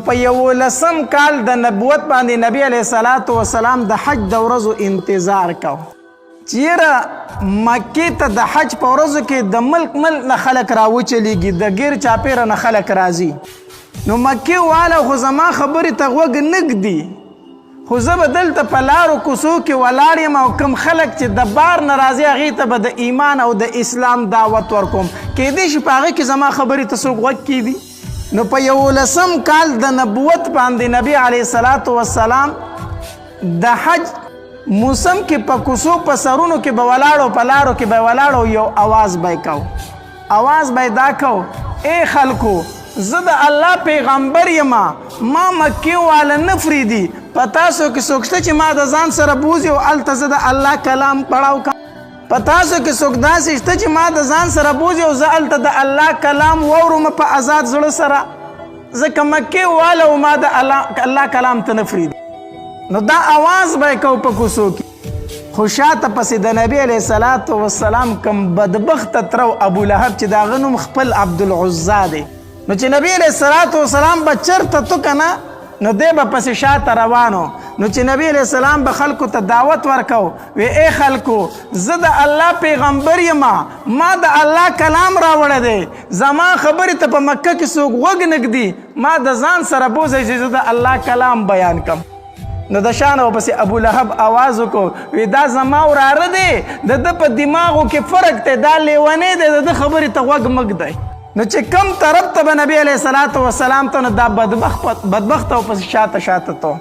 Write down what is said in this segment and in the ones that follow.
په 11 کال د نبوت باندې نبی علیه الصلاة والسلام د حج د ورځو انتظار کو، چیرې مکې ته د حج په ورځو کې د ملک ملک نه خلک راوچلیږي، د ګیر چاپیره نه خلک راځي. نو مکې والا خو زما خبرې ته غوږ نه ږدي، خو زه به دلته په لارو کوڅو کې ولاړ یم او کوم خلک چې د بار نه راځي هغې ته به د ایمان او د اسلام دعوت ورکوم، کیدای شي په هغه کې زما خبرې ته څوک غوږ کیږي. نو په 11 کال د نبوت باندې نبی علیه الصلاة والسلام د حج موسم کې په کوڅو په سرونو کې به ولاړو، په لارو کې به ولاړو، یو اواز به یې کو. اواز به یې دا کو، ای خلکو، زه د الله پیغمبر یم، ما مکې واله نه پرېږدي، په تاسو کې څوک شته چې ما د ځان سره بوځي او هلته زه د الله کلام پړاو کړم؟ په تاسو کې څوک داسې شته چې ما د ځان سره بوځي او زه هلته د الله کلام واورم په آزاد زړه سره؟ ځکه مکې واله او ما د الله کلام ته نه پرېږدي. نو دا اواز به یې کو په کوڅو کې. خو شاته پسې د نبی علیه الصلاة والسلام کوم بدبخته تره و ابو لهب، چې د هغه نوم خپل عبدالعزا دی، نو چې نبی علیه الصلاة والسلام به چېرته تو که نه، نو دی به پسې شاته روانو. نو چې نبی علیه السلام به خلکو ته دعوت ورکو، وی ای خلکو، زه د الله پیغمبر یم، ما د الله کلام راوړی دی، زما خبرې ته په مکه کې څوک غوږ نه ږدي، ما د ځان سره بوځئ چې زه د الله کلام بیان کړم. نو د شانه ورپسې ابو لهب اواز وکړو، وی دا زما وراره دی، د ده په دماغو کې فرق دی، دا لیونی دی، د ده خبرې ته غوږ مه ږدئ. نو چې کم طرف ته به نبی علیه الصلاة والسلام ته، نو دا بدبخت او پسې شاته شاته ته.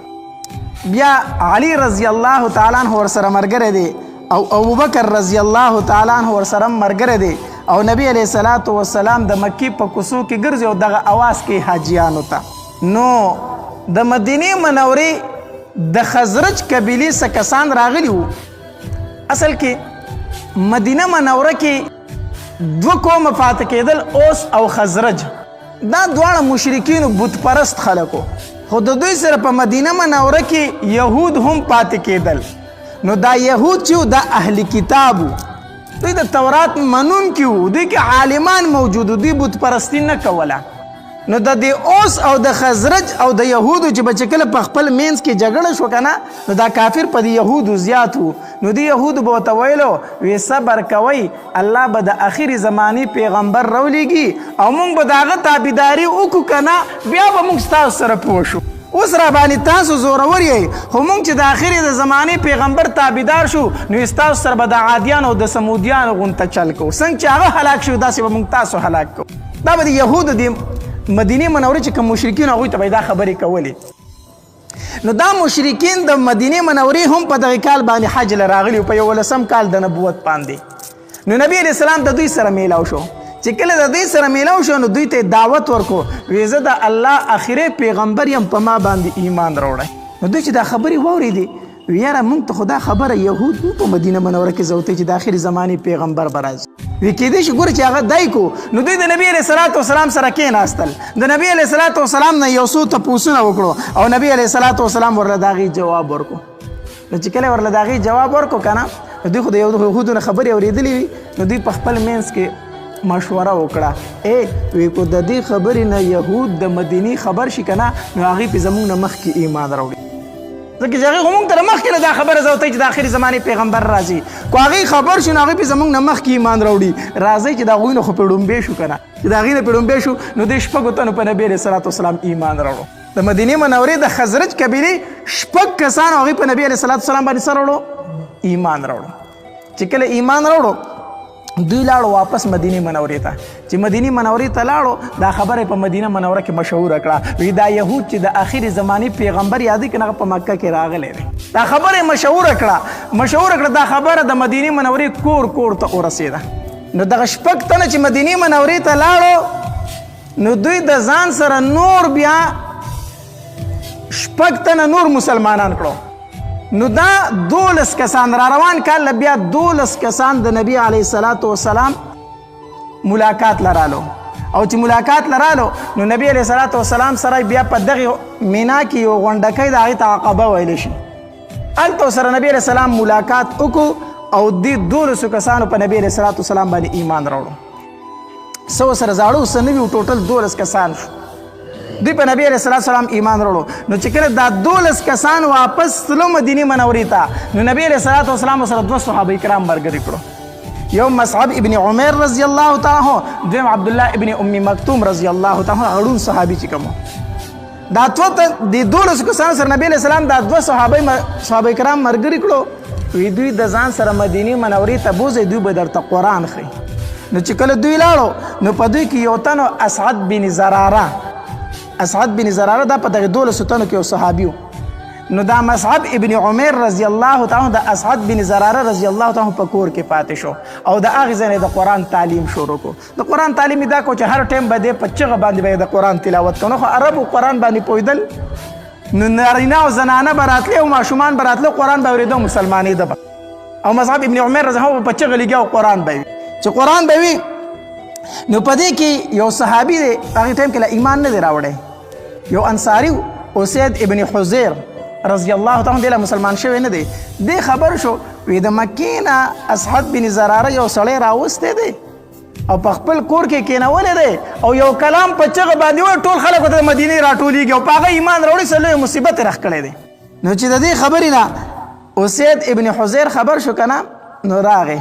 بیا علی رضی الله تعالی عنه ورسره ملګری دی او ابوبکر رضی الله تعالی عنه ورسره ملګری دی، او نبی علیه الصلاة والسلام د مکې په کوڅو کې ګرځي او دغه اواز کوي حاجیانو ته. نو د مدینې منورې د خزرج قبیلې څه کسان راغلي وو. اصل کې مدینه منوره کې دوه قومه پاتې کېدل، اوس او خزرج. دا دواړه مشرکین بت پرست خلکو، خو د دوی سره په مدینه منوره کې یهود هم پاتې کېدل. نو دا یهود چې دا اهل کتاب وو، دوی د تورات منونکي وو، دوی کې عالمان موجود وو، دوی بت پرستی نه کوله. نو د دې اوس او د خزرج او د یهودو چې به چې کله په خپل منځ کې جګړه شو که نه، نو دا کافر په دې یهودو زیات وو. نو دې یهودو به ورته ویلو، وی صبر کوئ، الله به د اخري زمانې پیغمبر راولېږي او موږ به د هغه تابعداري وکړو که نه، بیا به موږ ستاسو سره پوه شو. اوس را باندې تاسو زورور یئ، خو موږ چې د اخري د زمانې پیغمبر تابعدار شو، نو ستاسو سره به د عادیانو او د ثمودیانو غونته چل کوو، څنګه چې هغه هلاک شو داسې به موږ تاسو هلاک کوو. دا به د یهودو د مدینې منورې چې کوم مشرکین هغوی ته به دا خبرې کولې. نو دا مشرکین د مدینې منورې هم په دغه کال باندې حج له راغلي په 11 کال د نبوت باندې. نو نبی علیه السلام د دوی سره میلاو شو. چې کله د دوی سره میلاو شو، نو دوی ته دعوت ورکو، وی زه د الله اخري پیغمبر یم، په ما باندې ایمان راوړی. نو دوی چې دا خبرې واورېدې، وی یاره موږ ته خو دا خبره یهود په مدینه منوره کې زوتې چې د اخري زمانې پیغمبر به راځي، وی کېدای شي ګوره چې هغه دی کو. نو دوی د نبی علیه الصلاة والسلام سره کېناستل، د نبی علیه الصلاة والسلام نه یو څو تپوسونه وکړو او نبی علیه الصلاة والسلام ورله د هغې جواب ورکړو. نو چې کله ورله د هغې جواب ورکړو که نه، نو دوی خو د یهودو نه خبرې اورېدلې وي، نو دوی په خپل منځ کې مشوره وکړه، ای وی کو د دې خبرې نه یهود د مدینې خبر شي که نه، نو هغې پې زموږ نه مخکې ایمان راوړي، ځکه چې هغې خو موږ ته له مخکې نه دا خبره زوتئ چې د اخري زمانې پیغمبر راځي، کو هغې خبر شو نو هغې پې زموږ نه مخکې ایمان راوړي، راځئ چې د هغوی نه خو پې ړومبی شو که نه، چې د هغې نه پې ړومبی شو. نو دې شپږو تنو په نبي علیه الصلاة والسلام ایمان راوړو. د مدینې منورې د خزرج قبیلې شپږ کسانو هغوی په نبي علیه الصلاة والسلام باندې څه راوړو؟ ایمان راوړو. چې کله ایمان راوړو، دوی لاړو واپس مدینې منورې ته. چې مدینې منورې ته لاړو، دا خبره په مدینه منوره کې مشهوره کړه، وی دا یهود چې د اخري زمانې پیغمبر یادوي که نه، په مکه کې راغلی دی. دا خبره مشهوره کړه، مشهوره کړه، دا خبره د مدینې منورې کور کور ته ورسېده. نو دغه شپږ تنه چې مدینې منورې ته لاړو، نو دوی د ځان سره نور بیا شپږ تنه نور مسلمانان کړو. نو دا 12 کسان را روان کال له بیا 12 کسان د نبی علیه الصلاة والسلام ملاقات لرالو، او چې ملاقات لرالو نو نبی علیه الصلاة والسلام سره بیا په دغه مینا کې یو غونډکۍ د هغې ته عقبه ویلی شي، هلته سره نبی علیه السلام ملاقات وکړو او دې 12 کسانو په نبی علیه الصلاة والسلام باندې ایمان راوړو. څه ورسره زاړه او څه نوي، ټوټل 12 کسان شو. دوی په نبی علیه السلام ایمان راوړو. نو چې کله دا 12 کسان واپس تلو مدینې منورې ته، نو نبی علیه السلام سره دوه صحابه کرام ملګري کړو، یو مصعب ابن عمر رضی الله تعالی عنہ، دویم عبد الله ابن ام مکتوم رضی الله تعالی عنه، غړون صحابي چې کوم دا دوه د 12 کسانو سره نبی علیه السلام دا دوه صحابه کرام ملګري کړو. وی دوی د ځان سره مدینې منورې ته بوځي، دوی به درته قرآن ښیي. نو چې کله دوی لاړو نو په دوی کې یو تن اسعد بن زراره، اسعد بن زراره دا په دغه 12 تنو کې یو صحابي و. نو دا مصعب ابن عمر رضی الله تعالی د اسعد بن زراره رضی الله تعالی په کور کې پاتې شو او د هغې ځای نه د قرآن تعلیم شروع کو. د قرآن تعلیم یې دا کو چې هر ټایم به دی په چغه باندې به د قرآن تلاوت کو. نو خو عربو قرآن باندې پوهېدل، نو نارینه او زنانه به راتلې او ماشومان به راتله، قرآن به اورېده او مسلمانېده به. او مصعب ابن عمر رضی الله په چغه لګیا او قرآن به وي. چې قرآن به وي نو په دې کې یو صحابي دی، هغې ټایم کې لا ایمان نه دی راوړی، یو انصاري و، اسید ابن حزیر رضی الله تعالی عنہ، مسلمان شوی نه دی. دی خبر شو وی د مکې نه اسعد بن زراره یو سړی راوستی دی او په خپل کور کې کېنولی دی او یو کلام په چغه باندې وایي، ټول خلک ورته د مدینې راټولېږي او په هغه ایمان راوړي، څه لوی مصیبت یې راښکلی دی. نو چې د دې خبرې نه اسید ابن حزیر خبر شو که نه، نو راغی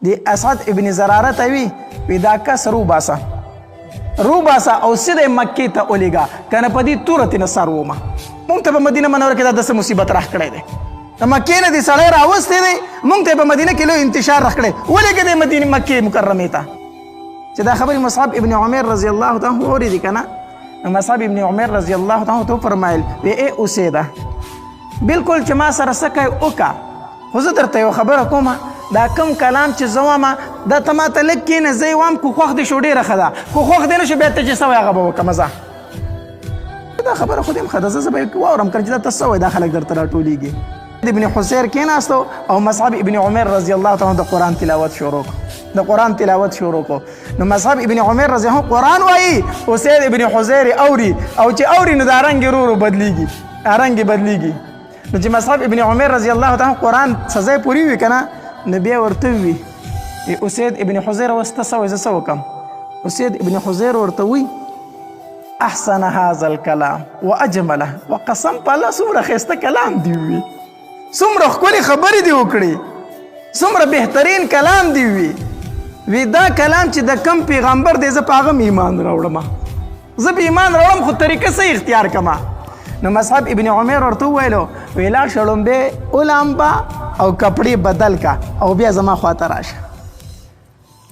د اسعد ابن زراره ته وی، وی دا کس روباسه، روباسه او سیده مکې ته ولېږه، که نه په دې توره ترې نه سر ومه، مونږ ته په مدینه منوره کې دا داسې مصیبت راښکړی دی. د مکې نه دې سړی راوستی دی، مونږ ته په مدینه کې لوی انتشار راښکړی، ولېږه دی مدینې مکې مکرمې ته. چې دا خبرې مصعب ابن عمر رضی الله تعالی عنه واورېدې که نه، نو مصعب ابن عمر رضی الله تعالی عنه ته وفرمایل، وی ای اوسېده، بالکل چې ما سره څه کوې وکړه، خو زه درته یوه خبره کومه، دا کوم کلام چې زه وایم دا ته ما ته لږ کښېنه، زه یې وایم، که خوښ دې شو ډېره ښه ده، که خوښ دې نه شو بیا ته چې څه وایې هغه به وکړم. زه دا خبره خو دې هم ښه ده، زه به یې واورم که نه چې دا ته څه وایې، دا خلک درته راټولېږي. ابن حسیر کېناستو او مصعب ابن عمر رضی الله تعالی د قرآن تلاوت شروع کړو، د قرآن تلاوت شروع کړو. نو مصعب ابن عمر رضی الله قرآن وایي، اسید ابن حزیر اوري، او چې اوري نو دا رنګ یې ورو ورو بدلېږي، دا رنګ یې بدلېږي. نو چې مصعب ابن عمر رضی الله تعالی قرآن څه ځای پورې وي که نه، نو بیا ورته ووي اسید ابن حزیر اوس ته څه وایې، زه څه وکړم؟ اسید ابن حزیر ورته وایي احسن هذا الكلام واجمله، وقسم په الله څومره ښایسته کلام دی ووي، څومره ښکلې خبرې دې وکړې، څومره بهترین کلام دی ووي. وی دا کلام چې د کم پیغمبر دی زه په هغه هم ایمان راوړم، زه په ایمان راوړم، خو طریقه څه اختیار کړم. نو مصعب ابن عمر ورته وویلو وی لاړ شه ړومبی ولامبه او کپړې بدل کا او بیا زما خواته راشه.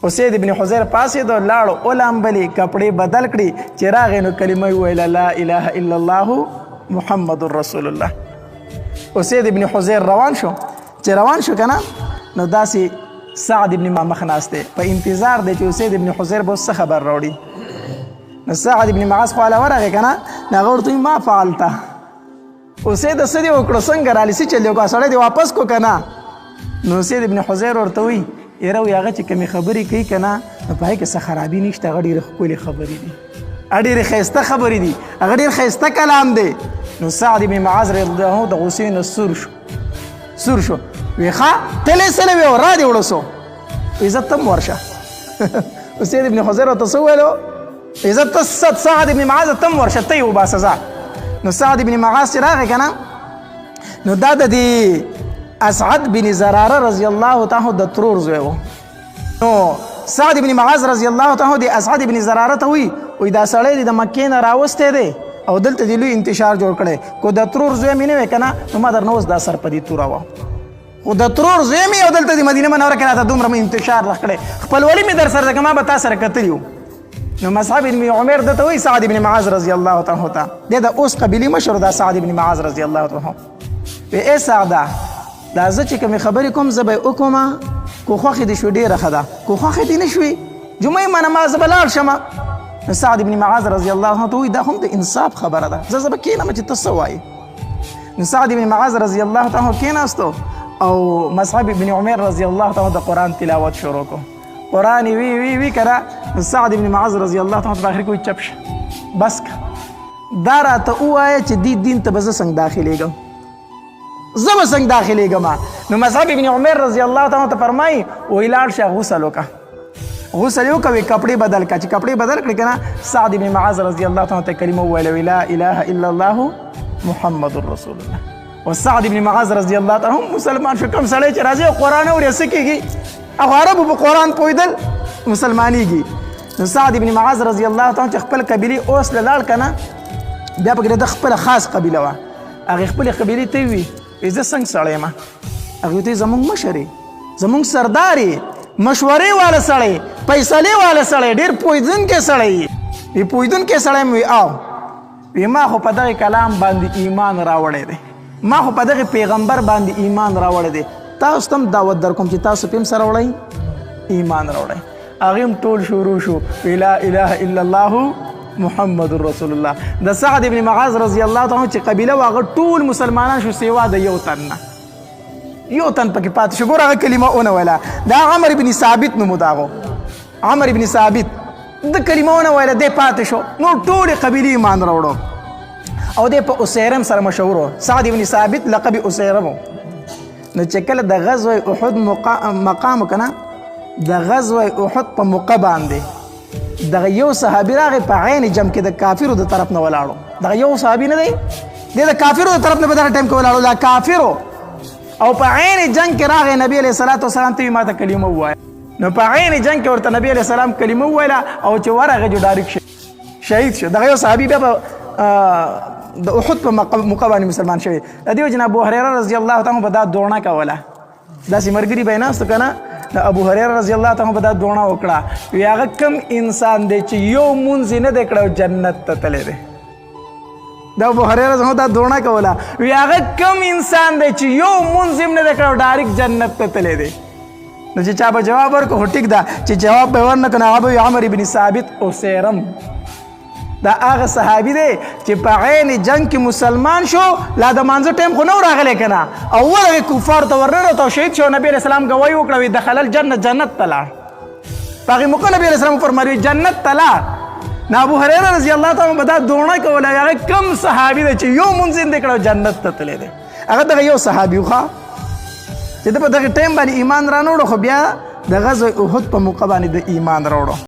اسید ابن حزیر پاڅېدو، لاړو ولامبلې، کپړې بدل کړې، چې راغی نو کلمه یې وویله لا اله الا الله محمد رسول الله. اسید ابن حزیر روان شو، چې روان شو که نه نو داسې سعد ابن مخ ناست دی، په انتظار دی چې اسید ابن حزیر به اوس څه خبر راوړي. نو سعد ابن معاذ خواله ورغی که نه، نو هغه ورته وایي ما فعلته، اسید څه دې وکړو، څنګه رالی، څه چل دې وکړو، سړی دې واپس کو که نه؟ نو اسید ابن حزیر ورته وایي یاره وایي هغه چې کومې خبرې کوي که نه نو په هغې کې څه خرابي نشته، هغه ډېرې ښکلې خبرې دي، هغه ډېرې ښایسته خبرې دي، هغه ډېر ښایسته کلام دی. نو سعد ابن معاذ رضی الله عنه د غصې نه سور شو، سور شو، وی ښه تلې سره وی او را دې وړو سو، وی زه تم ورشه. اسید ابن حزیر ورته څه وویلو، وی زه ته سعد ابن معاذ تم ورشه، ته یې وباسه ځه. نو سعد ابن معاذ چې راغی که نه نو دا د دې اسعد بن زراره رضی الله تعالی د ترور زوی و. نو سعد بن معاذ رضی الله تعالی د اسعد بن زراره ته وی، وی دا سړی دی د مکې نه راوستی دی او دلته دی لوی انتشار جوړ کړی، کو د ترور زوی مې نه وی که نه نو ما درنه اوس دا سر په دې توره وه، خو د ترور زوی مې او دلته د مدینه منوره کې راته دومره مې انتشار راکړی، خپلولي مې در سره ده که ما به تا سره کتلي وو. نو مصعب بن عمر ده ته وایي سعد بن معاذ رضی الله تعالی عنه ته، دی د اوس قبیلې مشر دا سعد بن معاذ رضی الله تعالی عنه، وی ای سعده دا زه چې کومې خبرې کوم زه به یې وکړم، که خوښې دې شوې ډېره ښه ده، که خوښې دې نه شوې جمعه یې منه ما زه به لاړ شم. نو سعد بن معاذ رضی الله عنه ته وایي دا هم د انصاف خبره ده، زه به کښېنم چې ته څه وایې. نو سعد بن معاذ رضی الله تعالی عنه کښېناستو او مصعب بن عمر رضی الله تعالی عنه د قرآن تلاوت شروع کړو، قرآن وی وی وی کړه. نو سعد بن معاذ رضی الله تعالی عنه په آخر کې وایي چپ شه بس که دا راته ووایه چې دې دین ته به زه څنګه داخلېږم، زه به څنګه داخلېږم. نو مصعب بن عمر رضی الله تعالی عنه ته فرمایي وایي لاړ شه غسل وکړه، غسل یې وکړ، کپړې بدل کړه. چې کپړې بدل کړې که نه، سعد بن معاذ رضی الله تعالی ته کلمه وویله، وی لا اله الا الله محمد رسول الله. او سعد بن معاذ رضی الله تعالی هم مسلمان شو. کوم سړی چې راځي او قرآن اوري څه کېږي؟ هغه عربو په قرآن پوهېدل، مسلمانېږي. نو سعد بن معاذ رضی الله تعالی چې خپل قبیلې اوس له لاړ که نه، بیا پکې د خپله خاص قبیله وه، هغې خپلې قبیلې ته ووي، وایي زه څنګه سړی یم؟ هغوی ته زمونږ مشر یې، زمونږ سردار یې، مشورې والا سړی، فیصلې والا سړی، ډېر پوهېدونکی سړی یې. وي پوهېدونکی سړی یم؟ وي او وي ما خو په دغه کلام باندې ایمان راوړی دی، ما خو په دغه پیغمبر باندې ایمان راوړی دی، تاسو ته هم دعوت درکوم چې تاسو پې هم سره وړئ ایمان راوړئ. هغې هم ټول شروع شو، وی لا اله الا الله محمد رسول الله. د سعد ابن معاذ رضی الله تعالی چې قبیله وه، هغه ټول مسلمانان شو سوا د یو تن نه، یو تن پکې پاتې شو. ګوره هغه کلمه ونه ویله، دا عمر ابن ثابت نوم و، د هغو عمر ابن ثابت د کلمه ونه ویله، دی پاتې شو. نور ټولې قبیلې ایمان راوړو او دی په اسیرم سره مشهور و. سعد ابن ثابت لقب اسیرم و. نو چې کله د غزوه احد مقام که نه، د غزوه احد په موقع باندې دغه یو صحابي راغی په عین جنګ کې د کافرو د طرف نه ولاړو. دغه یو صحابي نه دی، دی د کافرو د طرف نه په دغه ټایم کې ولاړو، دا کافرو، او په عین جنګ کې راغی نبی علیه الصلاة والسلام ته ما ته کلمه ووایه. نو په عین جنګ کې ورته نبی علیه السلام کلمه وویله او چې ورغی جو ډایرک شهید شو. دغه یو صحابي بیا په د احد په موقع باندې مسلمان شوی. د دې وجې نه ابو هریره رضی الله تعالی به دا دوړنه کوله، داسې ملګري به یې ناست که نه، د ابو هریره رضی الله تعالی به دا دوړنه وکړه، وی هغه کم انسان دی چې یو مونځ یې نه دی کړی او جنت ته تللی دی. د ابو هریره رضی الله دا دوړنه کوله، وی هغه کم انسان دی چې یو مونځ یې هم نه دی کړی او ډایرک جنت ته تللی دی. نو چې چا به جواب ورکړو، خو ټیک ده چې جواب به یې ورنه کړو، هغه به وي عمر ابن ثابت اسیرم. دا هغه صحابي دی چې په عین جنگ کې مسلمان شو، لا د مانځه ټایم خو نه و راغلی که نه، او ورغی کفارو ته ورننوت او شهید شو. نبي علیه السلام ګواهي وکړه، وایي دخل الجنة، جنت ته لاړ. په هغې موقع نبي علیه السلام وفرمایل جنت ته لاړ. نو ابو هریره رضی الله تعالی عنه به دا دوړنه کوله، هغه کم صحابي دی چې یو مونځ یې نه دی کړی او جنت ته تللی دی. هغه دغه یو صحابي و چې ده په دغه ټایم باندې ایمان رانه وړو، خو بیا د غزوه احد په موقع باندې د ایمان راوړو.